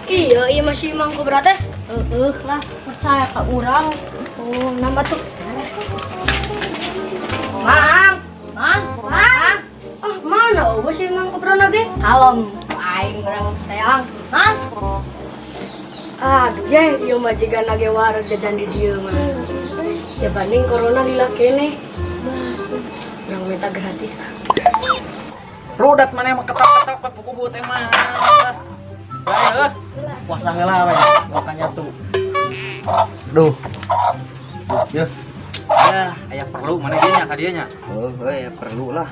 Iya, iya masih Mang Kobra teh. Heeh lah, percaya ke urang. Oh, nama tuh. Mang, Mang, Mang. Ah, mana eueuh si Mang Kobra na ge? Kalem, aing urang teang. Mang. Aduh, ye, ieu mah jiga ge wareg jajan di dieu mah. Jabanding corona lila keneh. Urang minta gratis ah. Rudat mana mah ketok-ketok ke pukubu teh mah. Bae puasa heula we, makanya tuh. Duh. Ya. Ya, aya perlu mana dieu nya ka dieu nya. Heuh, aya perlu lah.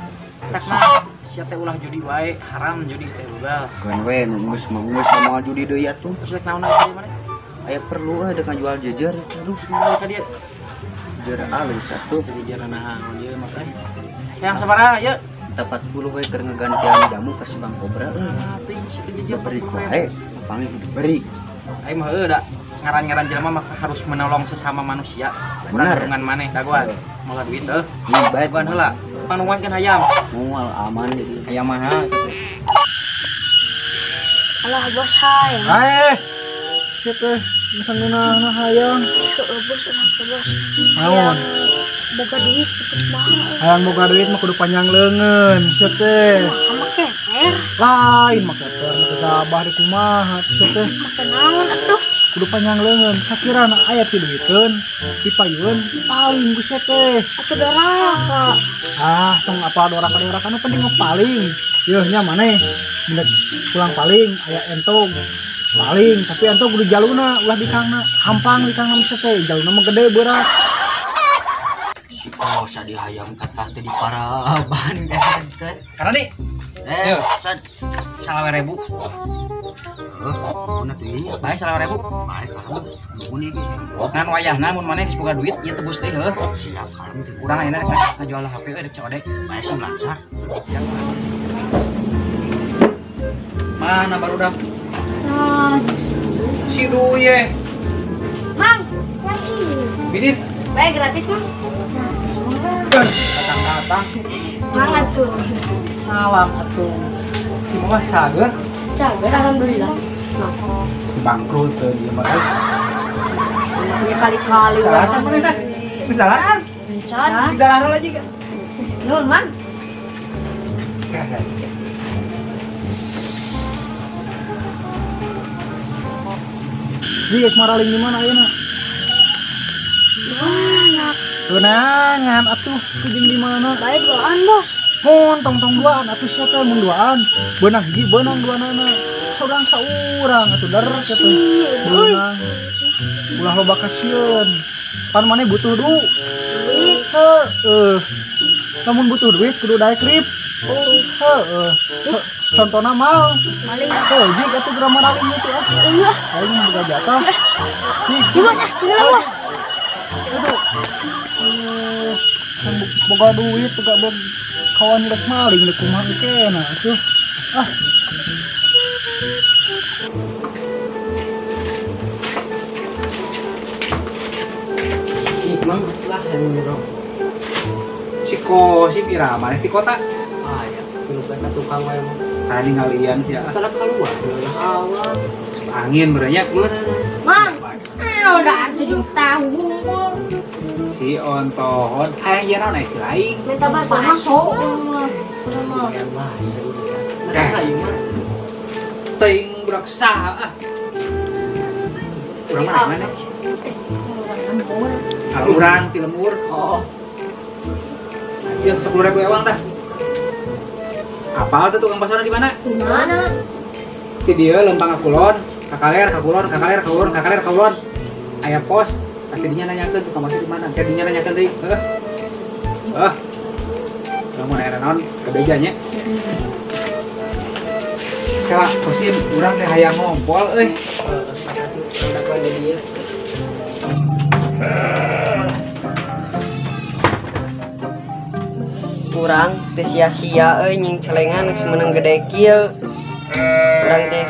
Tak mah sia teh ulah judi wae, haram judi teh begal. Keun we nu geus mah geus moal judi deui atuh. Terus rek naon ka dieu maneh? Aya perlu euy deuk ngajual jejer. Aduh, kumaha ka dieu? Jejer alus atuh. Jejer naon ieu mah teh. Yang sabaraha ieu? 40 we keur ngegantian jamu ka si Bang Kobra. Ah, teuing si jejer beri wae, panggil diberi. Aing mah heueuh da ngaran-ngaran jelema mah harus menolong sesama manusia. Bener. Dengan maneh dagoan. Moal duit heuh. Bae dagoan heula. Panungan kan hayam. Moal aman jadi. Hayam mahal gitu. Alah bos hayam. Eh. Sia teh mesen ngeunahna hayam. Heeh bos, urang teh bos. Naon? Boga duit cepet banget. Hayang boga duit mah kudu panjang leungeun sia teh. Mah keter. Lain mah keter mah gabah di kumaha sia teh. Make naon atuh? Kudu panjang leungeun sakirana aya ti duiteun, dipayun paling ku sia teh. Atuh doraka. Ah, tong apa doraka-doraka nu penting mah paling. Yeuh nya maneh mendek pulang paling aya entong. Paling, tapi entong kudu jaluna ulah bikangna. Hampang bikangna mah sia teh, jaluna mah gede berat. Si osa di hayam kata teh di paraban kan. Karena nih. Eh, san. 20.000. Heuh, mana tuh ieu? Bae 20.000. Bae kalem. Nuhun ieu. Ngan wayahna mun maneh geus boga duit ieu tebus teh heuh. Siap kalem teh. Urang ayeuna rek ngajual HP euy rek COD. Bae sing lancar. Siap. Mana barudak? Ah, si Duye. Mang, yang ini. Bidit. Bae gratis, Mang. Datang-datang. Mang atuh. Salam atuh. Si mah cager. Cager alhamdulillah. Nah. Bangkrut teh dia mah. Ya kali-kali urang mah teh. Geus daharan? Encan. Di daharan lagi kan. Nuhun, Mang. Di maraling di mana ayeuna? Mana? Tunangan atuh jeung di mana? Bae duaan, Bos. Mun tong-tong duaan atuh sia teh mun duaan. Beunang hiji beunang duanana. Saurang saurang atuh der sia teh. Beunang. Ulah loba kasieun. Pan maneh butuh duit. Heeh. Lamun butuh duit kudu daek rip. Heeh. Contohna mal. Maling. Heuh, jig atuh geura maraling itu ah. Iya. Aing boga jatah. Gimana? Gimana, Bos? Boga duit boga kawan rek maling rek kumaha kena atuh. Ah. Ih, mang lah yang urang. Si Kosip ira maneh ti kota? Ah ya, pilukan ka tukang wae mah. Tadi ngalian sih ah. Tara keluar lah awal. Angin berenya. Mang, ah udah 7 tahun. Si ontohon hayang ieu naon si lain. Minta bakso. Teuing budak saha ah. Urang mana mana? Urang ti lemur. Oh. Ieu 10.000 ewang tah. Apal tuh tukang bakso di mana? Di mana? Di dieu lempang ka kulon, ka kaler, ka kulon, ka kaler, ka kulon, ka kaler, ka kulon. Aya pos, pasti dinya nanyakeun tukang bakso di mana. Kayak dinya nanyakeun deui. Heuh. Heuh. Lamun aya naon ke beja nya. Kala kosim urang teh hayang ngompol euy. Urang teu sia-sia euy nying celengan geus meunang gede kieu. Urang teh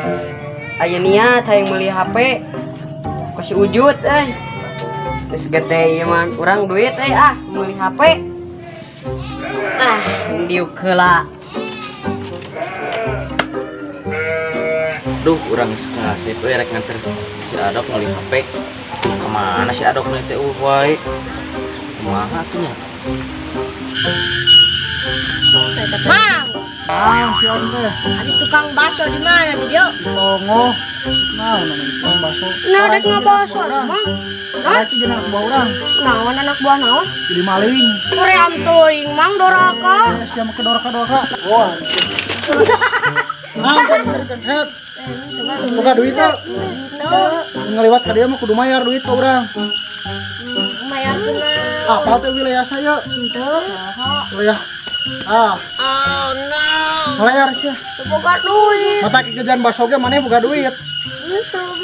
aya niat hayang meuli HP. Ku si Ujut euy. Geus gede ieu mah urang duit euy ah meuli HP. Ah, diuk heula. Duh, urang geus kasep euy rek nganter si Adok meuli HP. Kemana si Adok meuli teh wae? Kumaha atuh nya? Mang, ah, si Om teh. Ada tukang bakso di mana di dieu? Tongoh. Naon namanya tukang bakso? Nah, dek ngabaso, Mang. Hah? Itu jeung anak buah urang. Naon anak buah naon? Jadi maling. Hoream teuing, Mang doraka. Sia make doraka-doraka. Wah. Nah, kan boga duit teh. Ngaliwat ka dieu mah kudu mayar duit ka urang. Mayar kunaon? Apa teh wilayah saya? Henteu. Wilayah. Ah. Oh no. Layar sia. Boga duit. Mata jajan bakso ge maneh boga duit. Henteu,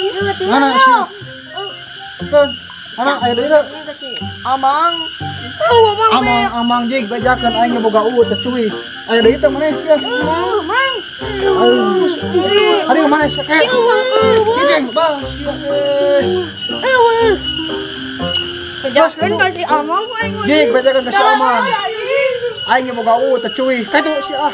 mana sia? Keun. Mana aya deui teu? Amang. Oh, amang. Amang, amang jig bejakeun aing boga uut teh cuy. Aya deui teu maneh sia? Mang. Aduh mana sia? Cicing, bang sia. Eueuh. Bejakeun ka si Amang aing. Jig bejakeun ka si Amang. Aing boga uut teh cuy. Kaitu sia ah.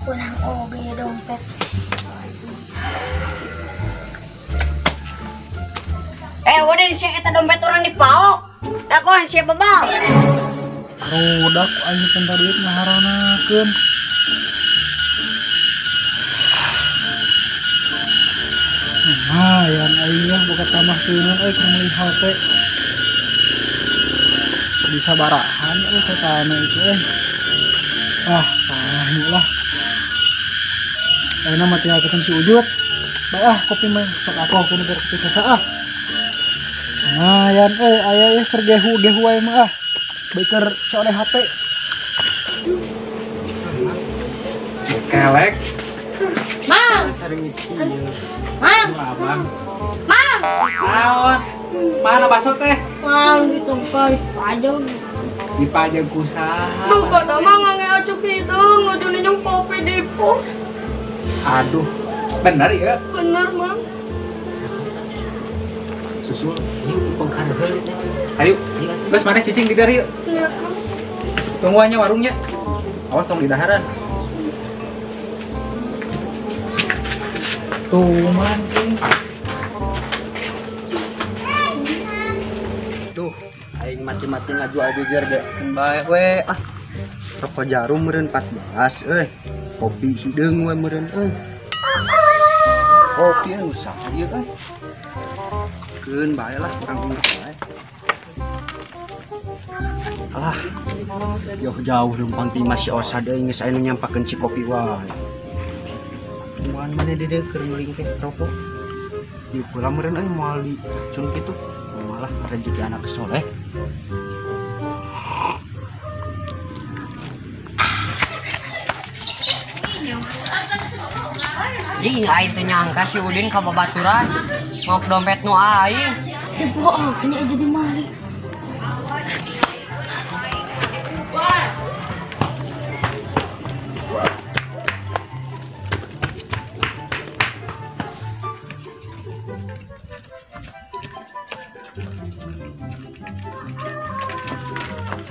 Kurang oge dompet. Udah sia eta dompet urang dipaok. Dagoan sia bebal. Barudak aing teh duit ngaharanakeun. Lumayan aing ya boga tambah teuneun euy keur meuli HP. Bisa barahan euy satana itu euy. Ah, tahu lah. Ayeuna mah tinggal ketemu si Ujut. Bae ah kopi mah sok aku kudu kopi saha ah. Lumayan euy aya ya keur gehu-gehu wae mah ah. Bae keur coleh HP. Kelek. Mang. Mang. Abang. Mang. Naon? Mana bakso teh? Mang ditungkai pajang. Dipajang ku saha? Duh, kada mah ngange acuk hideung nuju ninjung kopi di pos. Aduh, bener ya? Bener, Mang. Susul, ini penghargaan teh. Ayo, geus maneh cicing di dieu yuk. Iya, Mang. Tungguannya warungnya. Awas tong di daharan. Tuh mancing. Duh, aing mati-mati ngajual jejer ge. Bae we ah. Rokok jarum meureun 14 euy. Kopi hideung we meureun euy. Kopi anu saha ieu euy. Keun bae lah urang bae. Alah. Jauh-jauh leumpang ti Mas Osa deui geus aya nu nyampakeun ci kopi wae. Kumaha maneh di dieu keur meuli teh rokok. Dieu pula meureun euy moal dicun kitu. Malah rezeki anak soleh. Jing aing teu nyangka si Udin ka babaturan ngok dompet nu aing. Bohong, ini jadi maling.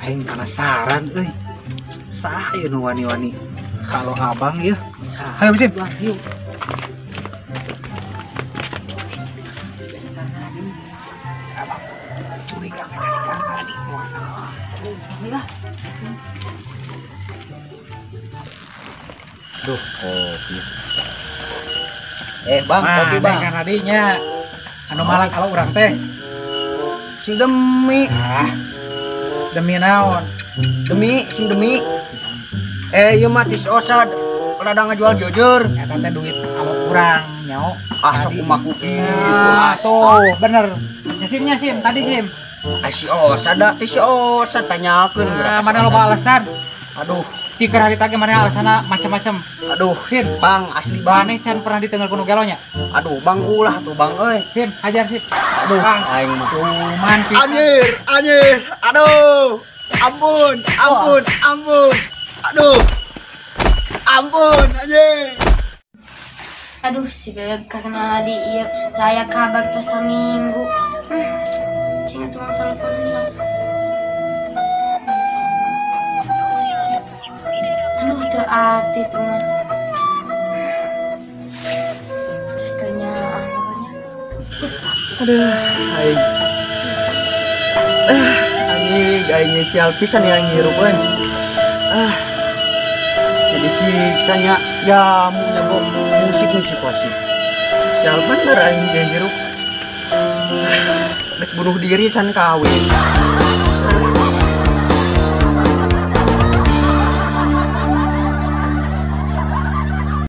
Aing penasaran euy. Saha ieu nu wani-wani? Kalau abang ya. Ayo Sim. Yuk. Abang curiga kasih tadi. Duh, kopi. Bang, kopi bang. Kan tadinya. Anu malang kalau urang teh. Si demi. Ah. Demi naon? Demi sing demi. Ieu mah tis Osad rada ngajual jujur. Eta teh duit awak kurang nyaho. Ah sok kumaha ku kitu. Tuh, bener. Ya sim nya sim, tadi sim. Ah si Osad da ti si Osad tanyakeun geura. Mana loba alasan? Aduh, tikar hari tadi mana alasanna macam-macam. Aduh, Sim, Bang, asli Bang. Maneh can pernah ditengal ku nu gelo nya? Aduh, Bang ulah tuh Bang euy. Sim, hajar sim. Aduh, aing mah. Cuman pisan. Anjir, anjir. Aduh. Ampun, ampun, ampun. Aduh. Ampun, anjir. Aduh, si Beb karena di ieu taya kabar tos saminggu. Sing atuh mah telepon heula. Aduh, teu aktif mah. Terus tanya pokoknya. Aduh, aing. Anjing, aing sial pisan ya ngirup euy. Ah. Jadi siksanya jamu nyabok musik musik pasti. Sial bener aing ngirup. Dek bunuh diri can kawin.